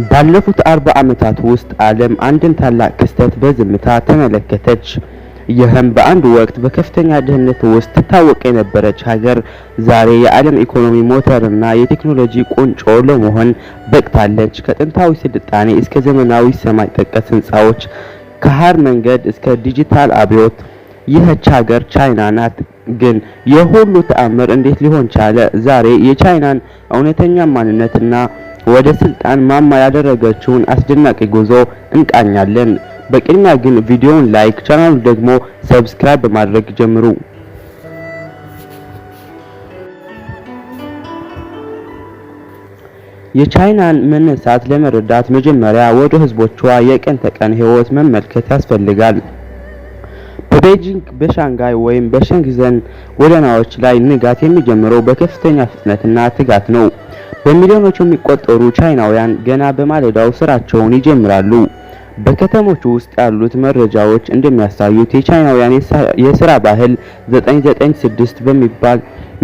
ባለፉት 40 ዓመታት ውስጥ ዓለም አንድን ታላቅ ክስተት በዝምታ ተመለከተች። ይህም በአንድ ወቅት በከፍተኛ ድህነት ውስጥ ትታወቅ የነበረች ሀገር ዛሬ የዓለም ኢኮኖሚ ሞተርና የቴክኖሎጂ ቁንጮ ለመሆን በቅታለች። ከጥንታዊ ስልጣኔ እስከ ዘመናዊ ሰማይ ጠቀስ ህንፃዎች፣ ከሐር መንገድ እስከ ዲጂታል አብዮት ይህች ሀገር ቻይና ናት። ግን ይህ ሁሉ ተአምር እንዴት ሊሆን ቻለ? ዛሬ የቻይናን እውነተኛ ማንነትና ወደ ስልጣን ማማ ያደረገችውን አስደናቂ ጉዞ እንቃኛለን። በቅድሚያ ግን ቪዲዮውን like፣ ቻናሉን ደግሞ subscribe በማድረግ ጀምሩ። የቻይናን መነሳት ለመረዳት መጀመሪያ ወደ ህዝቦቿ የቀን ተቀን ህይወት መመልከት ያስፈልጋል። በቤጂንግ፣ በሻንጋይ ወይም በሸንዘን ጎዳናዎች ላይ ንጋት የሚጀምረው በከፍተኛ ፍጥነትና ትጋት ነው። በሚሊዮኖች የሚቆጠሩ ቻይናውያን ገና በማለዳው ስራቸውን ይጀምራሉ። በከተሞች ውስጥ ያሉት መረጃዎች እንደሚያሳዩት የቻይናውያን የስራ ባህል 996 በሚባል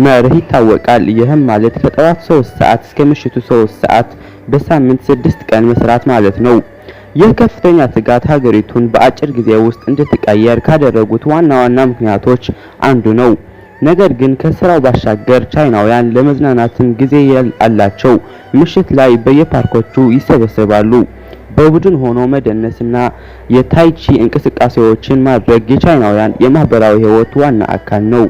መርህ ይታወቃል። ይህም ማለት ከጠዋት 3 ሰዓት እስከ ምሽቱ 3 ሰዓት በሳምንት 6 ቀን መስራት ማለት ነው። ይህ ከፍተኛ ትጋት ሀገሪቱን በአጭር ጊዜ ውስጥ እንድትቀየር ካደረጉት ዋና ዋና ምክንያቶች አንዱ ነው። ነገር ግን ከስራው ባሻገር ቻይናውያን ለመዝናናትም ጊዜ አላቸው። ምሽት ላይ በየፓርኮቹ ይሰበሰባሉ። በቡድን ሆኖ መደነስና የታይቺ እንቅስቃሴዎችን ማድረግ የቻይናውያን የማህበራዊ ህይወት ዋና አካል ነው።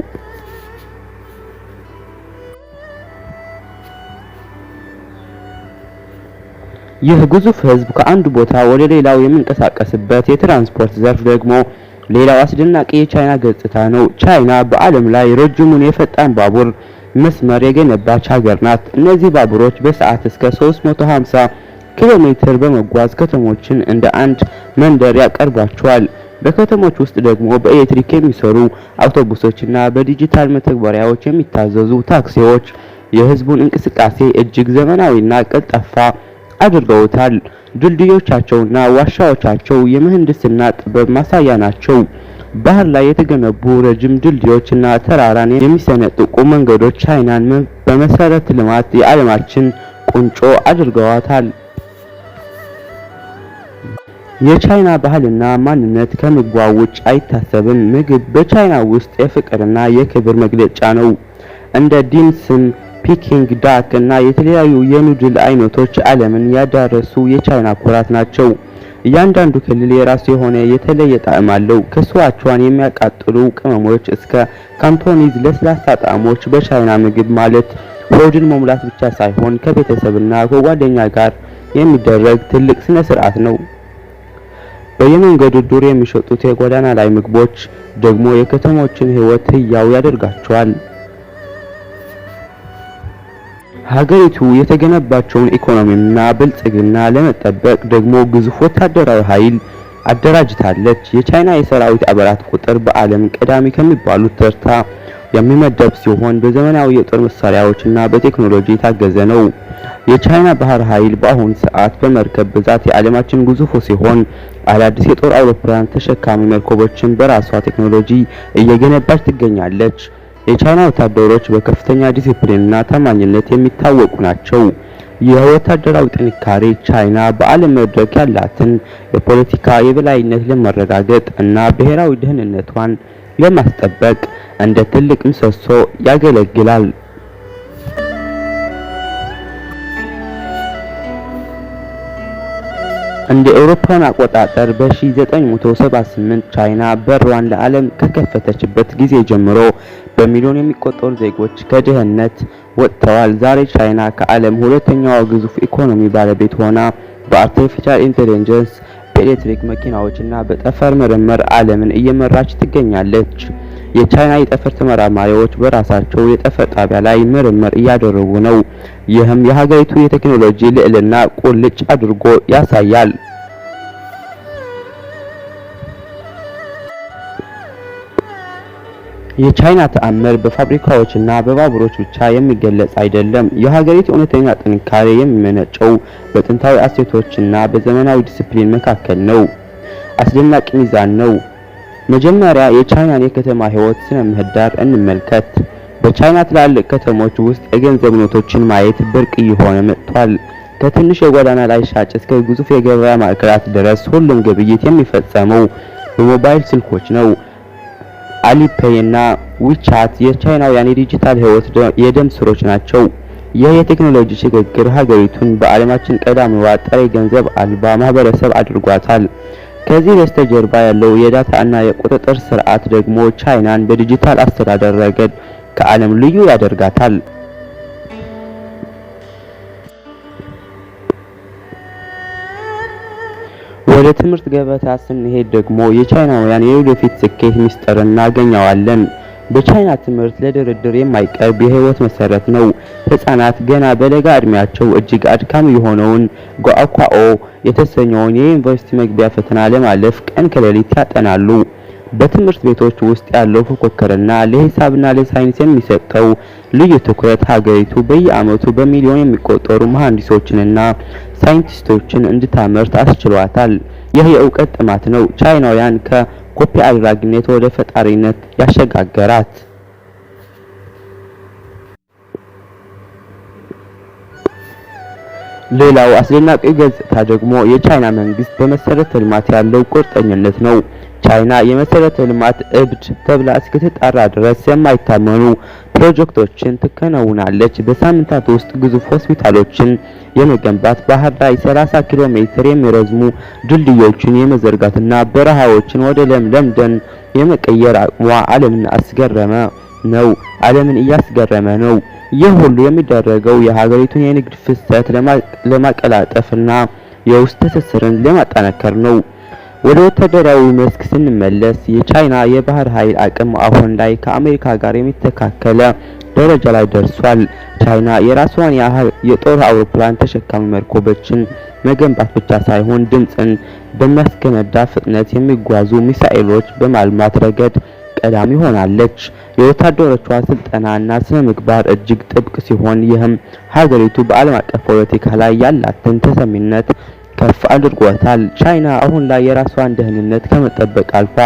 ይህ ግዙፍ ህዝብ ከአንዱ ቦታ ወደ ሌላው የሚንቀሳቀስበት የትራንስፖርት ዘርፍ ደግሞ ሌላው አስደናቂ የቻይና ገጽታ ነው። ቻይና በዓለም ላይ ረጅሙን የፈጣን ባቡር መስመር የገነባች ሀገር ናት። እነዚህ ባቡሮች በሰዓት እስከ 350 ኪሎ ሜትር በመጓዝ ከተሞችን እንደ አንድ መንደር ያቀርቧቸዋል። በከተሞች ውስጥ ደግሞ በኤሌክትሪክ የሚሰሩ አውቶቡሶችና በዲጂታል መተግበሪያዎች የሚታዘዙ ታክሲዎች የህዝቡን እንቅስቃሴ እጅግ ዘመናዊና ቀልጣፋ አድርገውታል። ድልድዮቻቸውና ዋሻዎቻቸው የምህንድስና ጥበብ ማሳያ ናቸው። ባህር ላይ የተገነቡ ረጅም ድልድዮችና ተራራን የሚሰነጥቁ መንገዶች ቻይናን በመሰረተ ልማት የዓለማችን ቁንጮ አድርገዋታል። የቻይና ባህልና ማንነት ከምግቧ ውጭ አይታሰብም። ምግብ በቻይና ውስጥ የፍቅርና የክብር መግለጫ ነው። እንደ dim sum፣ Peking duck እና የተለያዩ የ noodle አይነቶች ዓለምን ያዳረሱ የቻይና ኩራት ናቸው። እያንዳንዱ ክልል የራሱ የሆነ የተለየ ጣዕም አለው። ከሲቹዋን የሚያቃጥሉ ቅመሞች እስከ ካንቶኒዝ ለስላሳ ጣዕሞች በቻይና ምግብ ማለት ሆድን መሙላት ብቻ ሳይሆን ከቤተሰብና ከጓደኛ ጋር የሚደረግ ትልቅ ስነ ስርዓት ነው። በየመንገዱ ዱር የሚሸጡት የጎዳና ላይ ምግቦች ደግሞ የከተሞችን ሕይወት ህያው ያደርጋቸዋል። ሀገሪቱ የተገነባቸውን ኢኮኖሚና ብልጽግና ለመጠበቅ ደግሞ ግዙፍ ወታደራዊ ኃይል አደራጅታለች። የቻይና የሰራዊት አባላት ቁጥር በዓለም ቀዳሚ ከሚባሉት ተርታ የሚመደብ ሲሆን በዘመናዊ የጦር መሳሪያዎችና በቴክኖሎጂ የታገዘ ነው። የቻይና ባህር ኃይል በአሁኑ ሰዓት በመርከብ ብዛት የዓለማችን ግዙፉ ሲሆን አዳዲስ የጦር አውሮፕላን ተሸካሚ መርከቦችን በራሷ ቴክኖሎጂ እየገነባች ትገኛለች። የቻይና ወታደሮች በከፍተኛ ዲሲፕሊንና ታማኝነት የሚታወቁ ናቸው። የወታደራዊ ጥንካሬ ቻይና በዓለም መድረክ ያላትን የፖለቲካ የበላይነት ለማረጋገጥ እና ብሔራዊ ደህንነቷን ለማስጠበቅ እንደ ትልቅ ምሰሶ ያገለግላል። እንደ አውሮፓውያን አቆጣጠር በ1978 ቻይና በሯን ለዓለም ከከፈተችበት ጊዜ ጀምሮ በሚሊዮን የሚቆጠሩ ዜጎች ከድህነት ወጥተዋል። ዛሬ ቻይና ከዓለም ሁለተኛዋ ግዙፍ ኢኮኖሚ ባለቤት ሆና በ artificial intelligence፣ በኤሌክትሪክ መኪናዎች እና በጠፈር ምርምር ዓለምን እየመራች ትገኛለች። የቻይና የጠፈር ተመራማሪዎች በራሳቸው የጠፈር ጣቢያ ላይ ምርምር እያደረጉ ነው። ይህም የሀገሪቱ የቴክኖሎጂ ልዕልና ቁልጭ አድርጎ ያሳያል። የቻይና ተአምር በፋብሪካዎችና በባቡሮች ብቻ የሚገለጽ አይደለም። የሀገሪቱ እውነተኛ ጥንካሬ የሚመነጨው በጥንታዊ እሴቶችና በዘመናዊ ዲሲፕሊን መካከል ነው። አስደናቂ ሚዛን ነው። መጀመሪያ የቻይናን የከተማ ህይወት ስነ ምህዳር እንመልከት። በቻይና ትላልቅ ከተሞች ውስጥ የገንዘብ ኖቶችን ማየት ብርቅ እየሆነ መጥቷል። ከትንሽ የጎዳና ላይ ሻጭ እስከ ግዙፍ የገበያ ማዕከላት ድረስ ሁሉም ግብይት የሚፈጸመው በሞባይል ስልኮች ነው። አሊፔይ እና ዊቻት የቻይናውያን የዲጂታል ሕይወት የደም ስሮች ናቸው። ይህ የቴክኖሎጂ ሽግግር ሀገሪቱን በዓለማችን ቀዳሚዋ ጥሬ ገንዘብ አልባ ማህበረሰብ አድርጓታል። ከዚህ በስተጀርባ ያለው የዳታ እና የቁጥጥር ስርዓት ደግሞ ቻይናን በዲጂታል አስተዳደር ረገድ ከዓለም ልዩ ያደርጋታል። ወደ ትምህርት ገበታ ስንሄድ ደግሞ የቻይናውያን የወደፊት ስኬት ሚስጥርን እናገኘዋለን። በቻይና ትምህርት ለድርድር የማይቀርብ የህይወት መሰረት ነው። ህጻናት ገና በለጋ እድሜያቸው እጅግ አድካሚ የሆነውን ጋኦካኦ የተሰኘውን የዩኒቨርሲቲ መግቢያ ፈተና ለማለፍ ቀን ከሌሊት ያጠናሉ። በትምህርት ቤቶች ውስጥ ያለው ፉክክርና ለሂሳብና ለሳይንስ የሚሰጠው ልዩ ትኩረት ሀገሪቱ በየዓመቱ በሚሊዮን የሚቆጠሩ መሐንዲሶችንና ሳይንቲስቶችን እንድታመርት አስችሏታል። ይህ የእውቀት ጥማት ነው ቻይናውያን ከኮፒ አድራጊነት ወደ ፈጣሪነት ያሸጋገራት። ሌላው አስደናቂው ገጽታ ደግሞ የቻይና መንግስት በመሰረተ ልማት ያለው ቁርጠኝነት ነው። ቻይና የመሰረተ ልማት እብድ ተብላ እስክትጠራ ድረስ የማይታመኑ ፕሮጀክቶችን ትከናውናለች። በሳምንታት ውስጥ ግዙፍ ሆስፒታሎችን የመገንባት፣ ባህር ላይ 30 ኪሎ ሜትር የሚረዝሙ ድልድዮችን የመዘርጋትና በረሃዎችን ወደ ለምለም ደን የመቀየር አቅሟ ዓለምን አስገረመ ነው ዓለምን እያስገረመ ነው። ይህ ሁሉ የሚደረገው የሀገሪቱን የንግድ ፍሰት ለማቀላጠፍና የውስጥ ትስስርን ለማጠናከር ነው። ወደ ወታደራዊ መስክ ስንመለስ የቻይና የባህር ኃይል አቅም አሁን ላይ ከአሜሪካ ጋር የሚተካከለ ደረጃ ላይ ደርሷል። ቻይና የራሷን የጦር አውሮፕላን ተሸካሚ መርከቦችን መገንባት ብቻ ሳይሆን ድምፅን በሚያስከነዳ ፍጥነት የሚጓዙ ሚሳኤሎች በማልማት ረገድ ቀዳሚ ሆናለች። የወታደሮቿ ስልጠናና ስነ-ምግባር እጅግ ጥብቅ ሲሆን፣ ይህም ሀገሪቱ በዓለም አቀፍ ፖለቲካ ላይ ያላትን ተሰሚነት ከፍ አድርጓታል። ቻይና አሁን ላይ የራሷን ደህንነት ከመጠበቅ አልፋ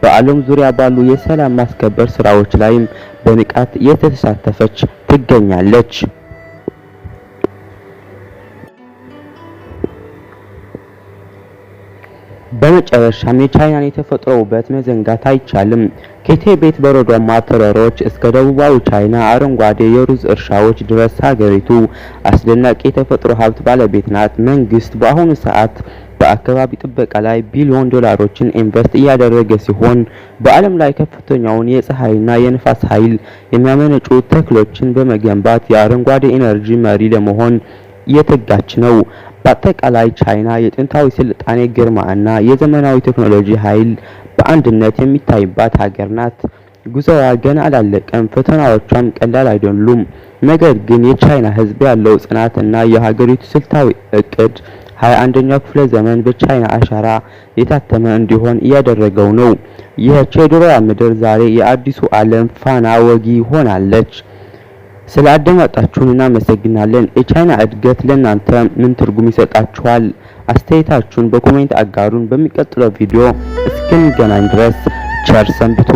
በዓለም ዙሪያ ባሉ የሰላም ማስከበር ስራዎች ላይም በንቃት እየተሳተፈች ትገኛለች። በመጨረሻም የቻይናን የተፈጥሮ ውበት መዘንጋት አይቻልም። ከቲቤት በረዷማ ተራሮች እስከ ደቡባዊ ቻይና አረንጓዴ የሩዝ እርሻዎች ድረስ ሀገሪቱ አስደናቂ የተፈጥሮ ሀብት ባለቤት ናት። መንግስት በአሁኑ ሰዓት በአካባቢ ጥበቃ ላይ ቢሊዮን ዶላሮችን ኢንቨስት እያደረገ ሲሆን፣ በዓለም ላይ ከፍተኛውን የፀሐይና የንፋስ ኃይል የሚያመነጩ ተክሎችን በመገንባት የአረንጓዴ ኢነርጂ መሪ ለመሆን እየተጋች ነው። በአጠቃላይ ቻይና የጥንታዊ ስልጣኔ ግርማ እና የዘመናዊ ቴክኖሎጂ ኃይል በአንድነት የሚታይባት ሀገር ናት። ጉዞዋ ገና አላለቀም፣ ፈተናዎቿም ቀላል አይደሉም። ነገር ግን የቻይና ሕዝብ ያለው ጽናት እና የሀገሪቱ ስልታዊ እቅድ 21ኛው ክፍለ ዘመን በቻይና አሻራ የታተመ እንዲሆን እያደረገው ነው። ይህች የድሮዋ ምድር ዛሬ የአዲሱ ዓለም ፋና ወጊ ሆናለች። ስላዳመጣችሁን እናመሰግናለን። የቻይና እድገት ለእናንተ ምን ትርጉም ይሰጣችኋል? አስተያየታችሁን በ comment አጋሩን። በሚቀጥለው ቪዲዮ እስክንገናኝ ድረስ ቸር ሰንብቱ።